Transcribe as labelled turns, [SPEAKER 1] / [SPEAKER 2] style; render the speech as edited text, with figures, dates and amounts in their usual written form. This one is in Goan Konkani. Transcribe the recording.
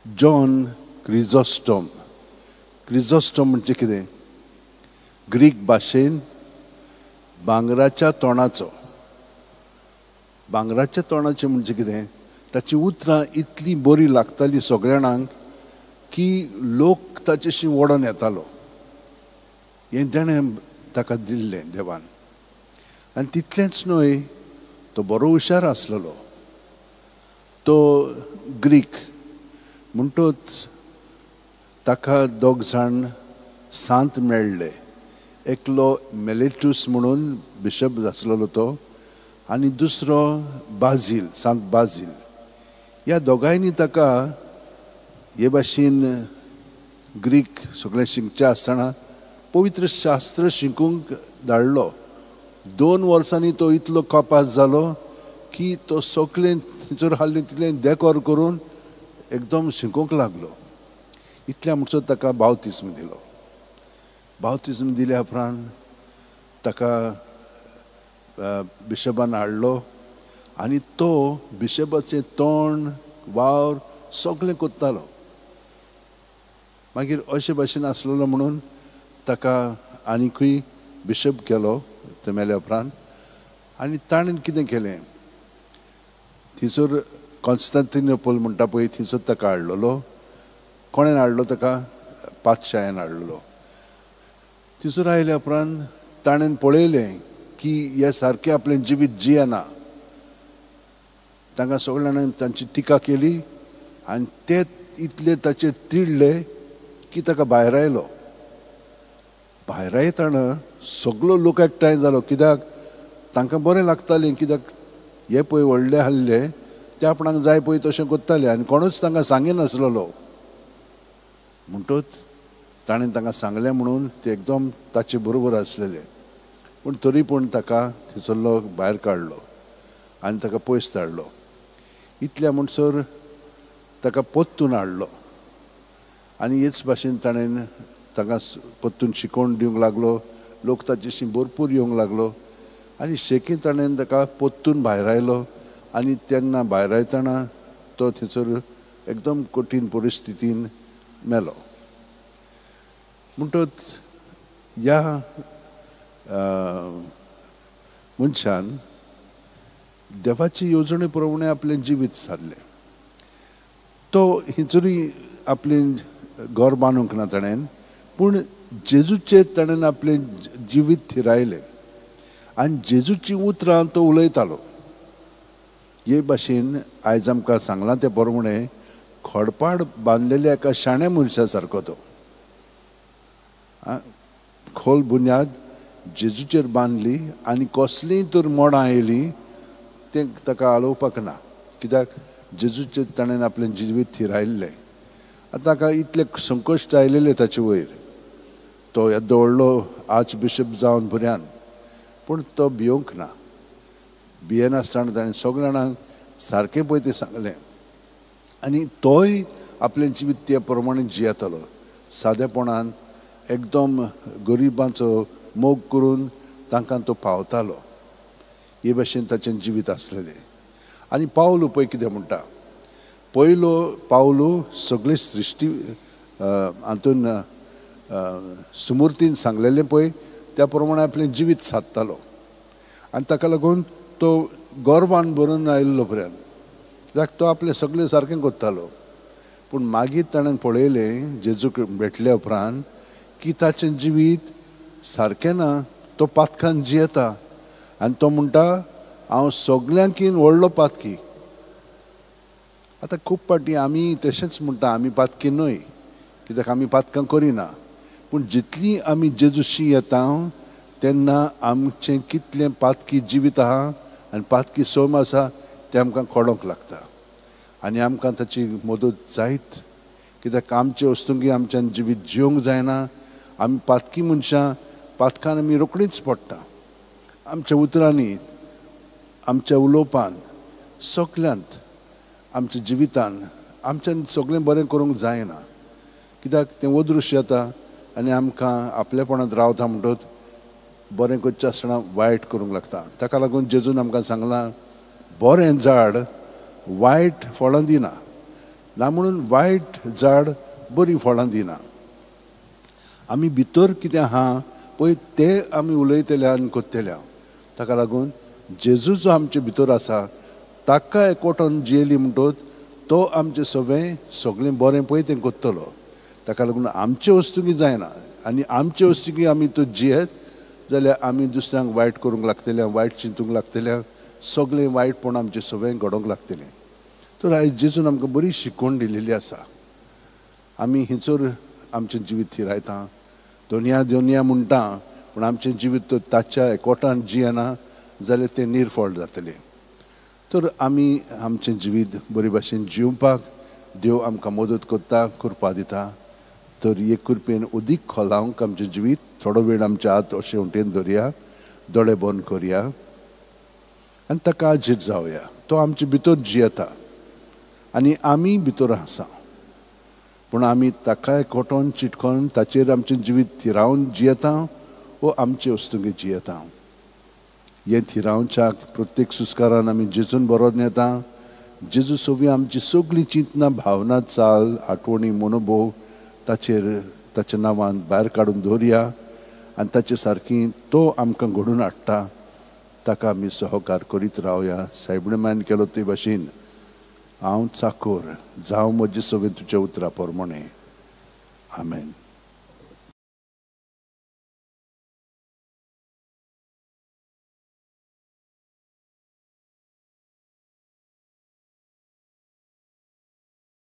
[SPEAKER 1] जॉन क्रिझोस्टोम. क्रिझोस्टोम म्हणजे कितें? ग्रीक भाशेन भांगराच्या तोंडाचो. भांगराच्या तोंडाचें म्हणजे कितें? ताची उतरां इतली बरी लागताली सगळ्यांक की लोक ताचेशी ओडून येतालो. हें ताणें ताका दिल्लें देवान. आनी तितलेंच न्हय, तो बरो हुशार आसलेलो. तो ग्रीक म्हणटच ताका दोग जाण सांत मेळ्ळे. एकलो मेलेटूस म्हणून बिशप आसलेलो तो, आनी दुसरो बाजील, सांत बाजील. ह्या दोगांयनी ताका हे भाशेन ग्रीक सगळें शिकचें आसतना पवित्र शास्त्र शिकूंक धाडलो. 2 वर्सांनी तो इतलो कपास जालो की तो सगळें थंयसर आहलें तितलें देकोर करून एकदम शिकूंक लागलो. इतल्या म्हणसर ताका बावतिज्म दिलो. बावतिज्म दिल्या उपरांत ताका बिशपान हाडलो आनी तो बिशपाचें तोंड वावर सगळें कोत्तालो. मागीर अशे भाशेन आसलेलो म्हणून ताका आनिकूय बिशप केलो ते मेल्या उपरांत. आनी ताणें कितें केलें, थंयसर कॉन्स्टंटिनोपल म्हणटा पळय थंयसर ताका हाडलेलो. कोणें हाडलो ताका? पातशायेन हाडलेलो. थंयसर आयल्या उपरांत ताणें पळयलें की हे सारकें आपलें जिवीत जियेना. तांकां सगळ्या जाणांनी तांची टिका केली आनी ते इतले ताचेर तिडले की ताका भायर आयलो. भायर आयतना सगळो लोक एकठांय जालो. कित्याक? तांकां बरें लागतालें. कित्याक हे पळय व्हडले आहले ते आपणाक जाय पळय तशें करताले आनी कोणूच तांकां सांगिनासलेलो. म्हणटच ताणें तांकां सांगलें म्हणून ते एकदम ताचे बरोबर आसलेले. पूण तरी पूण ताका थंयसरलो भायर काडलो आनी ताका पयस धाडलो. इतल्या म्हणसर ताका परतून हाडलो आनी हेच भाशेन ताणें ताका परतून शिकोवन दिवंक लागलो. लोक ताचेशी भरपूर येवंक लागलो आनी शेकी ताणें ताका परतून भायर आयलो. आनी तेन्ना भायर आयतना तो थंयसर एकदम कठीण परिस्थितीन मेलो. म्हणटच ह्या मनशान देवाची येवजणे प्रमाणे आपलें जिवीत सारलें. तो हिंचरी आपलें घर बांदूंक ना ताणें, पूण जेजूचेर ताणें आपलें जिवीत थिरायलें आनी जेजूची उतरां तो उलयतालो. हे भाशेन आयज आमकां सांगलां तें प्रमाणे खडपाड बांदलेल्या एका शाण्या मनशा सारको तो. खोल बुन्याद जेजूचेर बांदली आनी कसलीय तर मोडां आयलीं तें ताका आलोवपाक ना. कित्याक? जेजूचेर ताणें आपलें जिवीत थिरायल्लें. आतां ताका इतले संकश्ट आयलेले ताचे वयर. तो येदो व्हडलो आर्च बिशप जावन पर्यान, पूण तो भियोंक ना. भियेनासतना ताणें सगळ्या जाणांक सारकें पळय तें सांगलें आनी तोय आपलें जिवीत ते प्रमाणे जियेतालो. सादेपणान एकदम गरिबांचो मोग करून तांकां तो पावतालो. हे भाशेन ताचें जिवीत आसलेलें. आनी पावलू पळय कितें म्हणटा. पयलो पावलू सगळी सृश्टी हातून सुमुर्तीन सांगलेलें पळय त्या प्रमाणे आपलें जिवीत सादतालो आनी ताका लागून तो गर्वान भरून आयिल्लो पर्यंत. कित्याक? तो आपलें सगळें सारकें करतालो. पूण मागीर ताणें पळयलें जेजूक भेटल्या उपरांत की ताचें जिवीत सारकें ना. तो पातकान जियेता आनी तो म्हणटा हांव सगल्यांकीन व्हडलो पातकी. आतां खूब फावटी आमी तशेंच म्हणटा आमी पातकी न्हय, कित्याक आमी पातकां करिना. पूण जितली आमी जेजूशी येता तेन्ना आमचें कितलें पातकी जिवीत आहा आनी पातकी सैम आसा तें आमकां कळोंक लागता आनी आमकां ताची मदत जायत. कित्याक आमचे वस्तुंगी आमच्यान जिवीत जिवंक जायना. आमी पातकी मनशां, पातकान आमी रोखडीच पडटा. आमच्या उतरांनी, आमच्या उलोवपान, सगल्यांत आमच्या जिवितान आमच्यान सगळें बरें करूंक जायना. कित्याक तें अदृश्य येता आनी आमकां आपलेपणांत रावता म्हणटच बरें करचें आसतना वायट करूंक लागता. ताका लागून जेजून आमकां सांगलां बरें झाड वायट फळां दिना, ना म्हणून वायट झाड बरीं फळां दिना. आमी भितर कितें आहा पळय तें आमी उलयतले आनी करतले. ताका लागून जेजू जो आमचे भितर आसा ताका एकवटून जियेली म्हणटच तो आमचें सगळें सगळें बरें पळय तें करतलो. ताका लागून आमचे वस्तुकी जायना आनी आमचे वस्तुकी आमी तो जियेत जाल्यार आमी दुसऱ्यांक वायट करूंक लागतले, वायट चिंतूंक लागतले, सगळें वायटपण आमचें सगळें घडोवंक लागतलें. तर आयज जेजून आमकां बरी शिकवण दिलेली आसा. आमी हिंचोर आमचें जिवीत थिरायता, दोनया दोनया म्हणटा, पूण आमचें जिवीत तर ताच्या एकवटान जियेना जाल्यार तें निर्फळ जातलें. तर आमी आमचें जिवीत बरे भाशेन जिवपाक देव आमकां मदत करता, कृपा दिता. तर हे कृपेन अदीक खोलावंक आमचें जिवीत थोडो वेळ आमचे हात अशें वटेन धरया, दोळे बंद करया आनी ताका आजीर जावया. तो आमचे भितर जियेता आनी आमी भितर आसा, पूण आमी ताका एकवटोन चिटकोन ताचेर आमचें जिवीत थिरावन जियेता वो आमचे वस्तुंकी जियेता. हें थिरावच्याक प्रत्येक सुस्कारान आमी जेजून बरोवन येता. जेजू सवी आमची सगळीं चिंतना, भावना, चाल, आठवणी, मनोभोव ताचेर ताच्या नांवान भायर काडून दवरया आनी ताचे सारकी तो आमकां घडोवन हाडटा. ताका आमी सहकार करीत रावया. सायबणे मायन केलो ते भाशेन हांव चाकोर जावं म्हजे सगळें तुज्या उतरा प्रमाणें. आमेन.